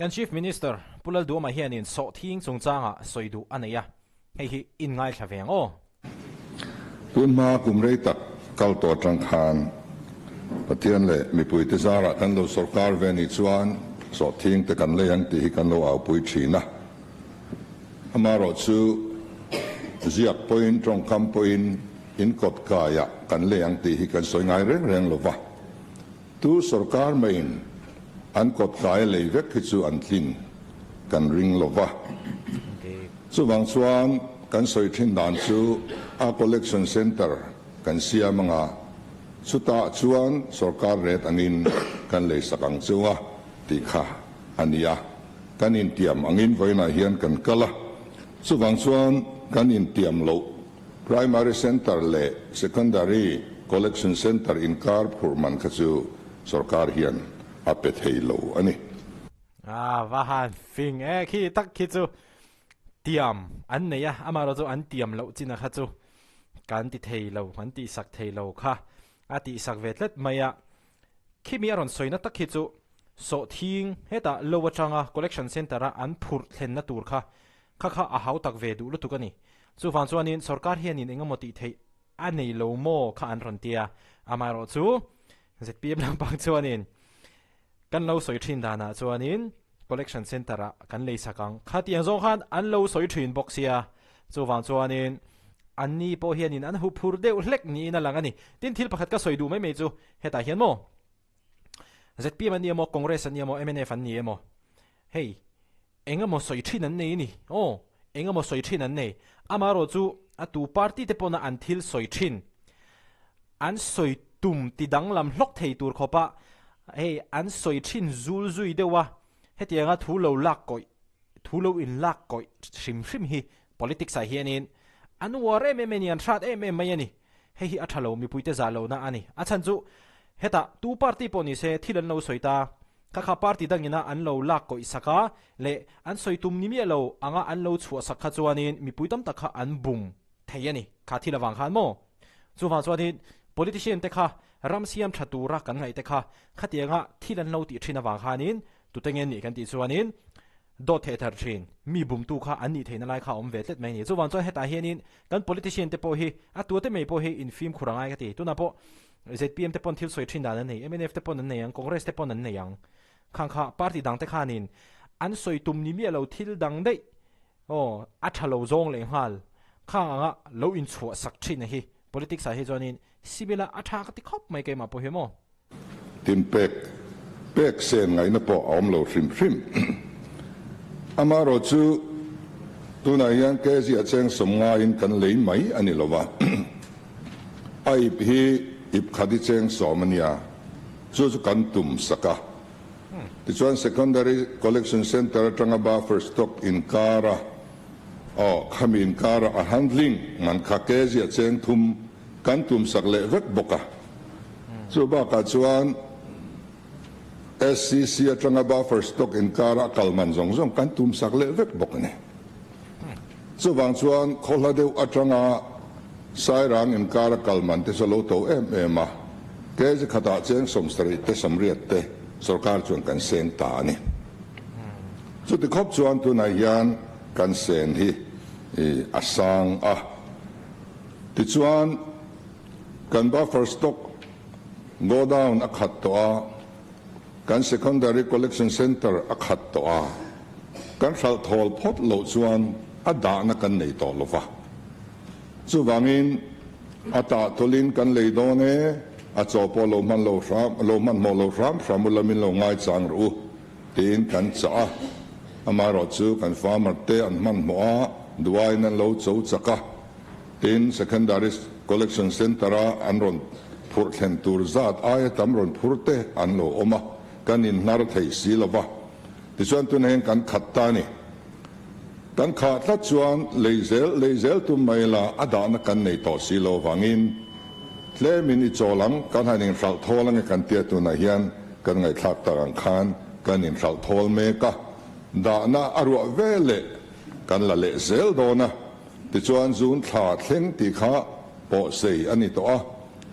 Kan Chief Minister Pu Lalduama hianin sawhthing chungchangah sawi duh a nei a, hei hi in ngaithla ve ang aw. Tun hma kum rei tak kal tawh atang khan Pathian leh mipuite zarah kan lo sawrkar ve nih chuan sawhthing te kan lei ang tih hi kan lo aupui thin a. Amaherawh chu ziak pawhin tawngkam pawhin in kawt kaiah kan lei ang tih hi kan sawi ngai reng reng lo va. Tu sawrkar maiin an kawt kai a lei vek hi chu an tlin kan ring lo va. Chuvang chuan kan sawi thin dan chu a collection centre kan siam anga chutah chuan sawrkar rate angin kan lei sak ang chu a tih kha a ni a. Kan intiam angin vawiinah hian kan kal a, chuvang chuan kan intiam loh Primary Centre leh Secondary Collection Centre inkar phurh man kha chu sorkar hian a pe thei lo a ni. A va han fing e, khi tak khi chu tiam an nei a, amaherawh chu an tiam loh chin a kha chu kan ti thei lo, kan tihsak thei lo kha a tihsak ve tlat mai a. Khimi a rawn sawina tak hi chu sawhthing hetah lo atanga collection centre a an phurh thlenna tur kha kha kha a hau tak ve duh lutuk a ni. Chuvang chuanin sorkar hianin eng emaw tih theih a nei lo maw kha an rawn ti a, amaherawh chu zpm lampang chuanin kan lo sawi thin danah chuanin collection centre ah kan lei sak ang kha tiang zawng khan an lo sawi thin bawk sia, chuvang chuanin anni pawh hianin an huphur deuh hlek niin a lang a ni. Tin thil pakhat ka sawi duh mai mai chu hetah hian maw zpm an ni emaw Congress an ni emaw mnf an ni emaw hei eng emaw sawi thin an nei a ni aw eng emaw sawi thin an nei amaherawh chu a tu party te pawna an thil sawi thin an sawi tum ti danglam hlawk thei tur khawpa hei an sawi thin zul zui deuh a, hetianga thu lo lak kawih, thu lo in lak kawih hrim hrim hi politics ah hianin an uar em em a ni, an hrat em em mai a ni. Hei hi a tha lo, mipuite zah lohna a ni. A chhan chu hetah tu party pawh ni se thil an lo sawi ta, kha kha party dangina an lo lak kawih sak a leh an sawi tum ni miah lo anga an lo chhuah sak kha chuanin mipui tam tak kha an bum thei a ni. Kha thil avang khan maw? Chuvang chuanin politician te kha ram siam tha tura kan ngaih te kha khatianga thil an lo tih thin avang khanin tute nge nih kan tih chuanin dawt theh thar thin mi bumtu kha an nih theihna lai kha a awm ve tlet mai a ni. Chuvang chuan hetah hianin kan politician te pawh hi a tua te mai pawh hi infimkhur a ngai ka ti. Tunah pawh zpm te pawn thil sawi thin dan an nei, mnf te pawn an nei ang, Congress te pawn an nei ang. Khang kha party dang te khanin an sawi tum ni miah lo thil dang daih Aw, a tha lo zawng leh nghal. Khang anga lo inchhuah sak thin a hi politics ah hi chuanin civil a a tha ka ti khawp mai keimah pawh hi maw. Tin pek pek sen ngaihna pawh a awm lo hrim hrim. Amaherawh chu tunah hian kg a cheng sawm ngaiin kan lei mai a ni lo va. A ip hi ip khat i cheng sawm a nia, chu chu kan tum sak a. Tichuan Secondary Collection Centre atanga buffer stock inkara aw khami inkara a handling man kha kg a cheng thum kan tum sak leh vek bawk a. Chu bakah chuan SCC atanga buffer stock inkara a kal man zawng zawng kan tum sak leh vek bawk a ni. Chuvang chuan khawhla deuh atanga Sairang inkara kal man te chu a lo to em em a, kg khatah cheng 70 te 80 te sorkar chuan kan seng ta a ni. Chuti khawp chuan tunah hian kan sen hi a sang a. Tichuan kan buffer stock godown a khat tawh a. Kan Secondary Collection Centre a khat tawh a, kan hralh thawl phawt loh chuan a dahna kan nei tawh lo va. Chuvangin a tah tawlhin kan lei dawn e, a chaw pawh lo hman lo hram, lo hmanhmawh lo hram hram u la min lo ngaichang rawh u tiin kan chah a. Amaherawh chu kan farmer te an hmanhmawh a, duaiin an lo cho chak a. Tin, Secondary Collection Centre-a an rawn phurh thlen tur zat aia tam rawn phur te an lo awm a, kan inhnar thei si lo va. Tichuan tunah hian kan khat ta a ni. Kan khah tlat chuan lei zel lei zel tum mai la a dahna kan nei tawh si lo vangin tlemin i chawl ang, kan han inhralh thawl ange kan tia tunah hian kan ngaihthlak tak ang khan kan inhralh thawl mek a, dahna a ruah veleh kan la leh zel dawn a. Tichuan zun thla thleng tih kha pawh sei a ni tawh a,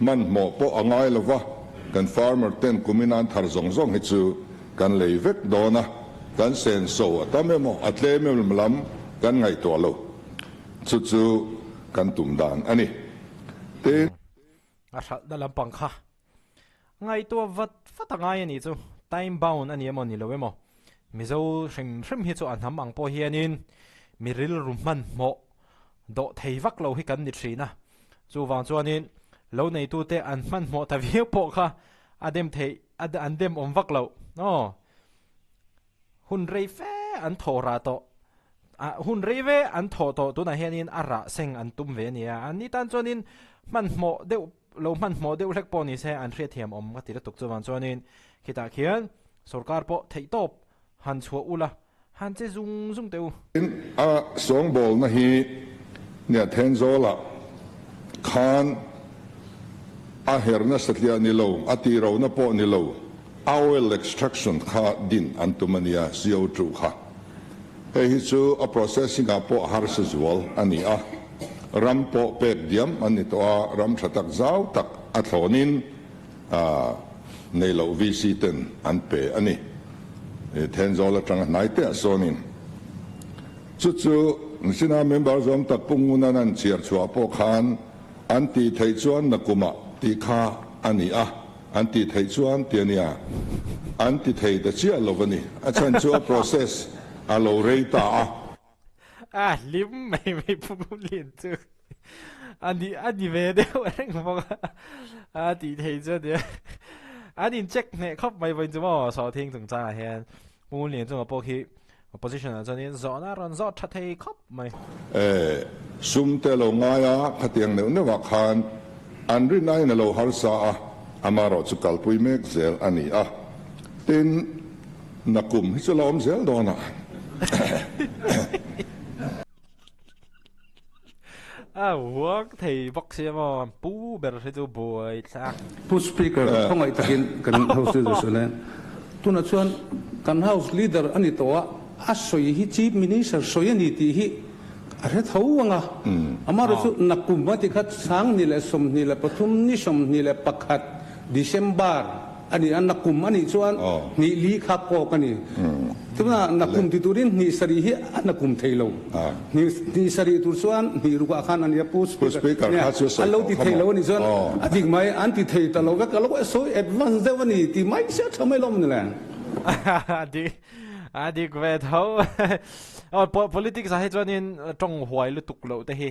hmanhmawh pawh a ngai lo va, kan farmer ten kumin an thar zawng zawng hi chu kan lei vek dawn a. Kan senso a tam emaw a tlem em lam kan ngaihtuah lo. Chu chu kan tum dan a ni. Tin. A hralhna lampang kha ngaihtuah vat vat a ngai a nih chu. Time bound a ni emaw ni lo emaw. Mizo hrim hrim hi chu a hnam ang pawh hianin mi rilru hmanhmawh dawh thei vak lo hi kan ni thin a. Chuvang chuanin lo neitute an hmanhmawh ta viau pawh kha a dem theih an dem awm vak loh. Aw. Hun rei fe an thawh rah tawh ah hun rei ve an thawh tawh tunah hianin a rah seng an tum ve a nia. An ni tan chuanin hmanhmawh deuh lo hmanhmawh deuh hlek pawh ni se an hriatthiam awm ka ti lutuk chuvang chuanin khitah khian sorkar pawh theihtawp han chhuah ula han che zung zung teh u. Tin, a sawngbawlna hi nia Thenzawlah khan a herna satliah ni lo, a tihrohna pawh ni lo, a oil extraction kha din an tum a nia, CO2 kha. Hei hi chu a processing ah pawh harsa zual a ni a, ram pawh pek diam an ni tawh a, ram tha tak zau tak a thlawnin nei loh VC ten an pe a ni. Thenzawl atanga hnai te ah sawnin chu chu Sina member zawm tak Pu Ngunan an chhiar chhuah pawh khan an tih theih chuan nakumah tih kha a ni a, an tih theih chuan ti a nia, an ti thei ta chiah lo a ni. A chhan chu a process a lo rei ta a. A hlim mai mai Pu Ngunlian chu a ni a ni ve deuh reng bawk a, a tih theih chu a nia. An in check hneh khawp mai vawiin chu maw Sawhthing chungchangah hian Pu Ngunlian chunga pawh khi opposition ah chuanin zawhna a rawn zawh tha thei khawp mai. E, sum te lo ngai a, khatiang neuh neuh ah khan an rinaiin a lo harsa a, amaherawh chu kalpui mek zel a ni a. Tin, nakum hi chu la awm zel dawn a. A uak thei bawk sia maw, pu ber hi chu buai thlak. Pu Speaker, khawngaih takin kan House Leader sawi lai. Tunah chuan kan House Leader a ni tawh a, a sawi hi Chief Minister sawi a ni tih hi a hre tho ang a. Amaherawhchu chu nakum a ti kha 2023 ni 21 December a ni a, nakum a nih chuan hnih li kha kawk a ni. Tunah nakum ti turin hnih sarih hi a nakum thei lo. Hnih sarih tur chuan hnih rukah khan a nia Pu Speaker nia a lo ti thei lo a nih chuan a dik mai, an ti thei ta lo vek, a lo sawi advance deuh a ni ti mai sia tha mai lawm ni le. A dik, a dik ve tho. Politics ah hi chuanin tawng huai lutuk loh te hi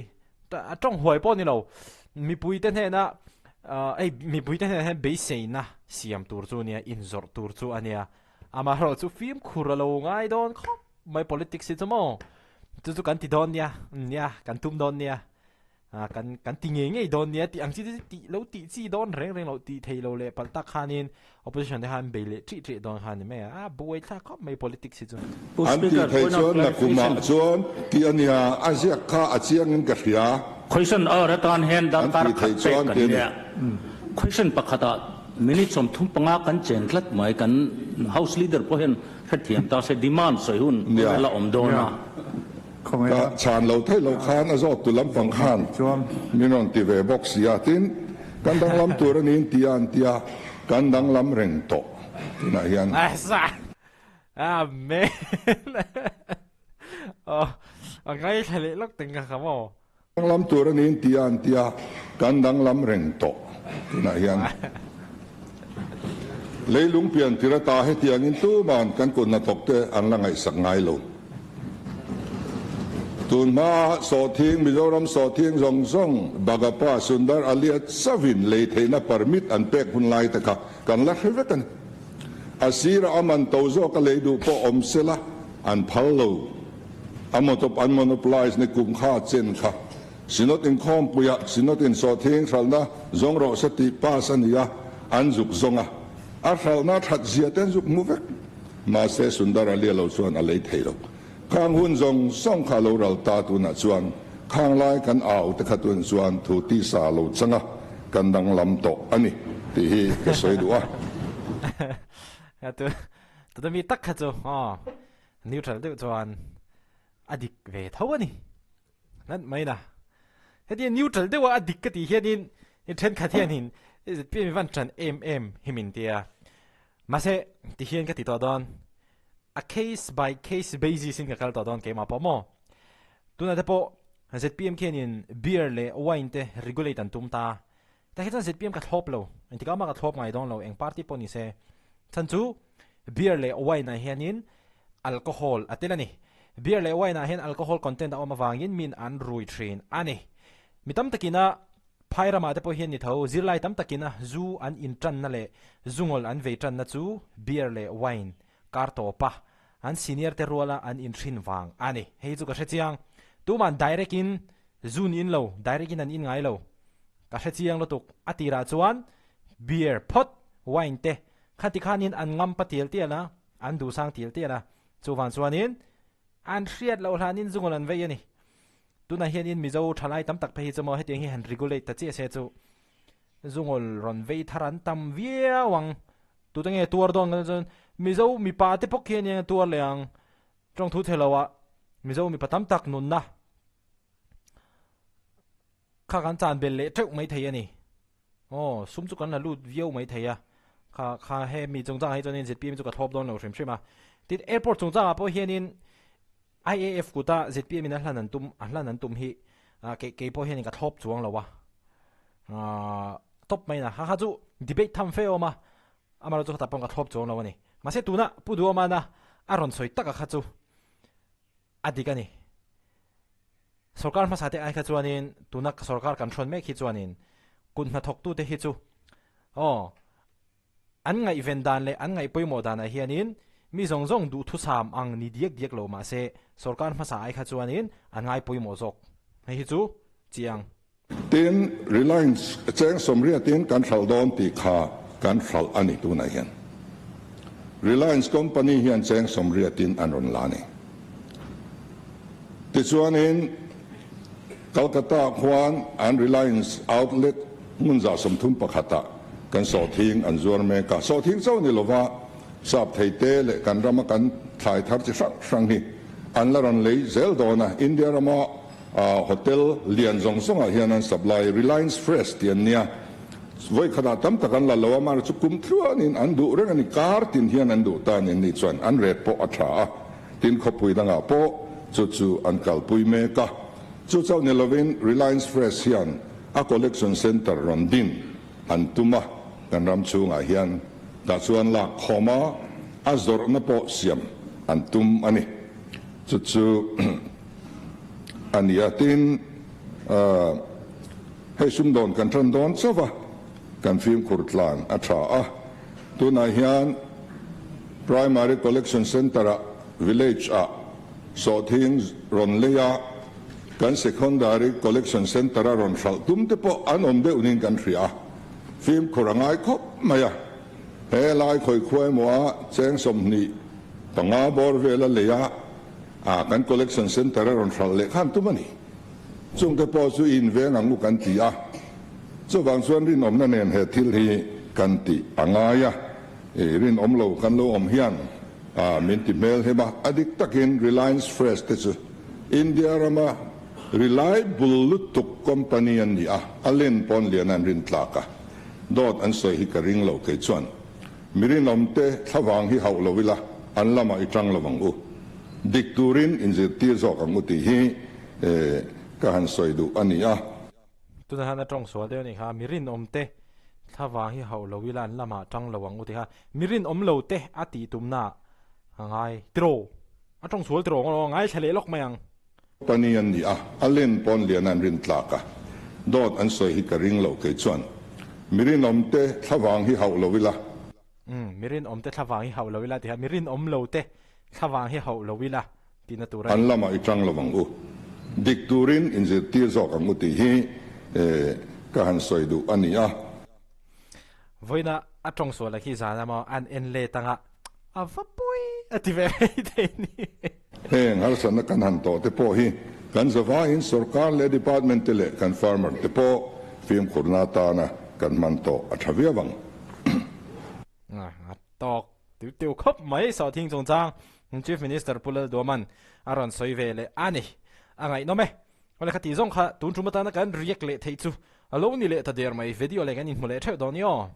A tawng huai pawh ni lo, mipuite hnena hei mipuite hnenah hian beiseina siam tur chu a nia, inzawrh tur chu a nia. Amaherawhchu fimkhur a lo ngai dawn khawp mai politics hi chu maw? Chu chu kan ti dawn nia, nia kan tum dawn nia, kan kan ti ngei ngei dawn nia tih ang chi te tih lo tih chi dawn reng reng lo tih thei lo leh palh tak khanin Opposition te khan bei leh ṭih ṭih dawn kha a ni mai a, a buai thlak khawp mai politics hi chu. Pu An tih Speaker, theih point of chuan clarification. nakumah chuan tih a nia, a ziak kha a chiangin ka hria. Question hour atan hian An darkar tih khat theih pek chuan kan tih a ni. nia. Question pakhatah minute 35 kan chen tlat mai, kan House Leader pawh hian hrethiam ta se demand sawi hun Nia. la awm dawn a. Ka chhan lo theih loh khan a zawt tu lampang khan min rawn ti ve bawk si a, tin kan danglam tur a niin tia an tia, kan danglam reng tawh tunah hian. Amen. Aw a ngaithla leh lawk teng ka kha maw. Danglam tur a niin tia an tia, kan danglam reng tawh tunah hian. Leilung pian tir ata hetiangin tuman kan kut hnathawk te an la ngaihsak ngai lo. Tun hma Sawhthing, Mizoram Sawhthing zawng zawng Bagapa Sundar Alia chauhin lei theihna permit an pek hun lai te kha kan la hre vek a ni. A sirah a man to zawk a lei duh pawh awm sela an phal lo. A motop an monopolize ni kum kha chen kha Synod inkhawmpuiah Synod in Sawhthing hralhna zawng rawh se tih pass a ni a, an zuk zawng a. A hralhna that zia te an zuk hmu vek. Mahse Sundar Ali a lo chuan a lei thei lo. Khang hun zawng zawng kha a lo ral ta tunah chuan khang lai kan au te kha tun chuan thu tisa a lo chang a, kan danglam tawh a ni tih hi ka sawi duh a. Tuna mi tak kha chu aw neutral deuh chuan a dik ve tho a ni. Nat mai na. Hetia neutral deuha a dik ka tih hianin i thenkhat hianin ZPM i van tan em em hi min tia. Mahse ti hian ka ti tawh dawn. A case by case basis in ka kal tawh dawn keimah pawh maw? Tunah te pawh zpm khianin beer leh wine te regulate an tum ta. Tah hi chuan zpm ka thlawp lo. Engtikah mah ka thlawp ngai dawn lo, eng party pawh ni se. Chhan chu beer leh wine ah hianin alcohol a tel a ni. Beer leh wine ah hian alcohol content a awm avangin min an rui thin a ni. Mi tam takina Phai ramah te pawh hian ni tho, zirlai tam takina zu an in tanna leh zungawl an vei tanna chu beer leh wine kar tawpa an senior te ruala an in hrin vang a ni. Hei chu ka hre chiang. Tuman direct in zu an in lo, direct in an in ngai lo. Ka hre chiang lutuk. A tirah chuan beer phawt, wine te kha tikhanin an ngam pa tial tial a, an duhsang tial tial a. Chuvang chuanin an hriat loh hlanin zungawl an vei a ni. Tunah hianin Mizo thalai tam tak phei hi chu maw hetiang hi han regulate ta chiah se chu zungawl rawn vei thar an tam viau ang. Tute nge tuar dawn kan chuan Mizo mipa te pawh khian eng a tuar leh ang. Tawngthu thei lo ah Mizo mipa tam tak nunna kha kan chan bel leh teuh mai thei a ni. Aw sum chu kan la lut viau mai thei a. Kha kha he mi chungchangah hi chuanin zpm chu ka thlawp dawn lo hrim hrim a. Tin airport chungchangah pawh hianin IAF kuta zpm in a hlan an tum a hlan an tum hi kei kei pawh hianin ka thlawp chuang lo a tawp mai na ha kha chu debate tham fe awm a amaherawh chu khatah pawh ka thlawp chuang lo a ni mahse tuna Pu Duhawmana a rawn sawi taka kha chu a dik a ni sorkar hmasa te ai kha chuanin tuna sorkar kan hrawn mek hi chuanin kut hnathawktute hi chu aw An ngaihven dan leh an ngaih pawimawh danah hianin mi zawng zawng duhthusam ang ni diak diak lo mah se sorkar hmasa ai kha chuanin an ngai pawimawh zawk. Hei hi chu chiang. Tin, Reliance cheng sawmriatin kan hralh dawn tih kha kan hralh a ni tunah hian. Reliance company hian cheng sawmriatin an rawn la a ni. Tichuanin Calcutta khuan an Reliance outlet hmun 131ah kan sawhthing an zuar mek a. Sawhthing chauh ni lova sap thei te leh kan rama kan thlai thar chi hrang hrang hi an la rawn lei zel dawn a. India rama hotel lian zawng zawngah hian an supply Reliance Fresh tih an nia. Vawi khatah tam tak an la lo a, mahse chu kum tluanin an duh reng a ni. Kar tin hian an duh ta a ni. Ni chuan an rate pawh a tha a. Tin, khawpui dangah pawh chu chu an kalpui mek a. Chu chauh ni lovin Reliance Fresh hian a collection centre rawn din an tum a, kan ram chhungah hian tah chuan lak khawm a, a zawrhna pawh siam an tum a ni. Chu chu a ni a. Tin, hei sumdawn kan tan dawn chauh a, kan fimkhur tlan a tha a. Tunah hian Primary Collection Centre-ah Village-ah sawhthing rawn lei a, kan Secondary Collection Centre-a rawn hralh tum te pawh an awm deuh niin kan hria a, fimkhur a ngai khawp mai a. He lai khawi khua emaw a cheng 25 bawr vela lei a, kan Collection Centre-a rawn hralh leh khan tum a ni. Chungte pawh chu i inveng ang u kan ti a, chuvang chuan rinawmna nen he thil hi kan tih a ngai a, i rinawm lo kan lo awm hian min ti hmel hem a, a dik takin Reliance Fresh te chu India rama reliable lutuk company an ni a, a len pawn lian an rin tlak a, dawt an sawi hi ka ring lo kei chuan mi rinawm te thlavang hi hauh lo ila an lamah i tang lo ang u, dik turin inzirtir zawk ang u tih hi Ka han sawi duh a ni a. Tunah hian a tawng sual deuh a nih kha, mi rinawm te thlavang hi hauh lo ila an lamah tang lo ang u ti kha, mi rinawm lo te a tih tumna a ngai tiraw, a tawng sual tiraw ngaw ngaithla leh lawk mai ang. Pani an ni a, a len pawn lian an rin tlak a, dawt an sawi hi ka ring lo kei chuan, mi rinawm te thlavang hi hauh lo ila. Umm, mi rinawm te thlavang hi hauh lo ila ti kha, mi rinawm lo te thlavang hi hauh lo ila. Tihna tur a ni. An lamah i tang lo ang u. Dik turin inzirtir zawk ang u tih hi ka han sawi duh a ni a. Vawiina a tawng sual a khi zan emaw an en let anga a va pawi a ti ve mai thei ni. Heng harsatna kan han tawh te pawh hi kan zavaiin sorkar leh department te leh kan farmer te pawh fimkhurna atana kan hman tawh a tha viau ang. A tawk Tiu tiu khawp mai sawhthing chungchang Chief Minister Pu Lalduaman a rawn sawi ve leh a ni. A ngaihnawm e. Awle kha tih zawng kha tun tum atana kan react leh theih chu a lo ni leh ta der mai. Video leh kan inhmu leh theuh dawn i aw.